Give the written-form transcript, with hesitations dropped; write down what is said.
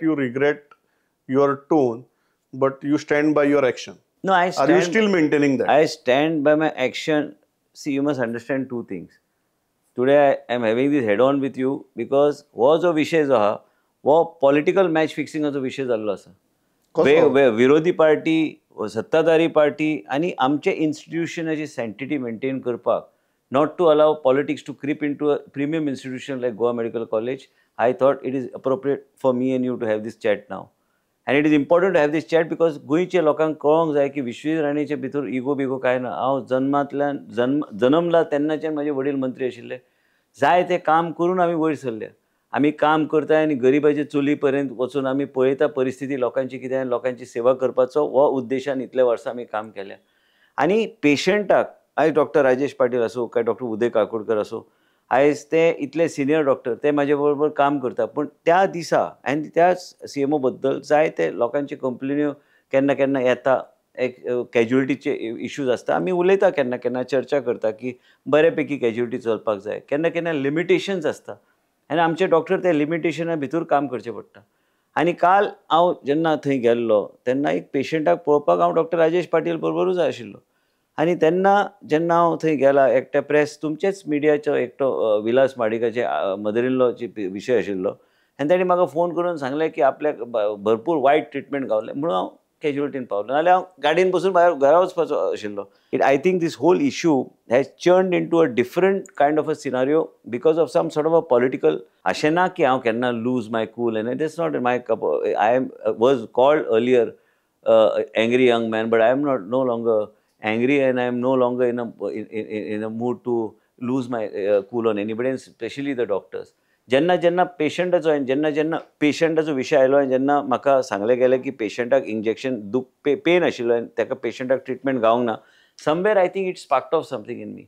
you regret your tone, but you stand by your action. No, I Are you still maintaining that? I stand by my action. See, you must understand two things. Today I am having this head on with you because हो जो विशय जो आहा हो political match फिक्सिंगाचो विशय जाल्लो आसा. कसो? विरोधी पार्टी, सत्ताधारी पार्टी आनी आमचे इन्स्टिट्युशनाची सँक्टिटी मेंटेन करपाक, not to allow politics to creep into a premium institution like Goa Medical College, I thought it is appropriate for me and you to have this chat now. And it is important to have this chat because गोंयच्या लोकांक कळोंक जाय की विश्वजीत राणेचे भितर ego बिगो कांय ना. हांव जन्मांतल्यान जन्म जन्मला तेन्नाच्यान म्हाजे वडील मंत्री आशिल्ले. जाय तें काम करून आमी वयर सरले. आमी काम करताय आनी गरिबाचे चुली पर्यंत वचून आमी पळयता परिस्थिती लोकांची कितें आनी लोकांची सेवा करपाचो हो उद्देशान इतले वर्सां आमी काम केल्या. आनी पेशंटाक आयज डॉक्टर राजेश पाटील आसूं काय डॉक्टर उदय काकोडकर आसूं, आयज ते इतले सिनियर डॉक्टर, ते म्हाजे बरोबर काम करता, पूण त्या दिसा आनी त्या सीएमओ बद्दल जायते लोकांचे कंप्लेन्यो केन्ना केन्ना येता, एक कॅज्युलिटीचे इश्यूज आसता, आमी उलयता, केन्ना केन्ना चर्चा करता की बरे पैकी कॅज्युलिटी चलपाक जाय. केन्ना केन्ना लिमिटेशन्स आसता आनी आमचे डॉक्टर त्या लिमिटेशना भितर काम करचें पडटा. आनी काल हांव जेन्ना थंय गेल्लो तेन्ना एक पेशंटाक पळोवपाक हांव डॉक्टर राजेश पाटील बरोबरूच आशिल्लो. आनी तेन्ना जेन्ना हांव थंय गेला, एकट्या प्रेस तुमचेच मिडियाचो एकटो विलास माडिकाचे मदर इन लॉचे विशय आशिल्लो आनी ताणी म्हाका फोन करून सांगलें की आपल्याक भरपूर वायट ट्रिटमेंट गावलें म्हणून हांव कॅज्युलिटीन पावलो, नाल्यार हांव गाडयेन बसून भायर घरा वचपाचो आशिल्लो. It I think this whole issue has churned into a different kind of a scenario because of some sort of a political. अशें ना की हांव केन्ना lose my cool and it's not my cup. I am was called earlier angry young man, but I am not no longer angry and I am no longer in a mood to lose my cool on anybody and specially the doctors. जेन्ना जेन्ना पेशंटाचो जेन्ना जेन्ना पेशंटाचो विशय आयलो आनी जेन्ना म्हाका सांगलें गेलें की पेशंटाक इंजेक्शन दुख पेन आशिल्लो आनी ताका पेशंटाक ट्रिटमेंट गावंक ना, somewhere I think it sparked off something in me.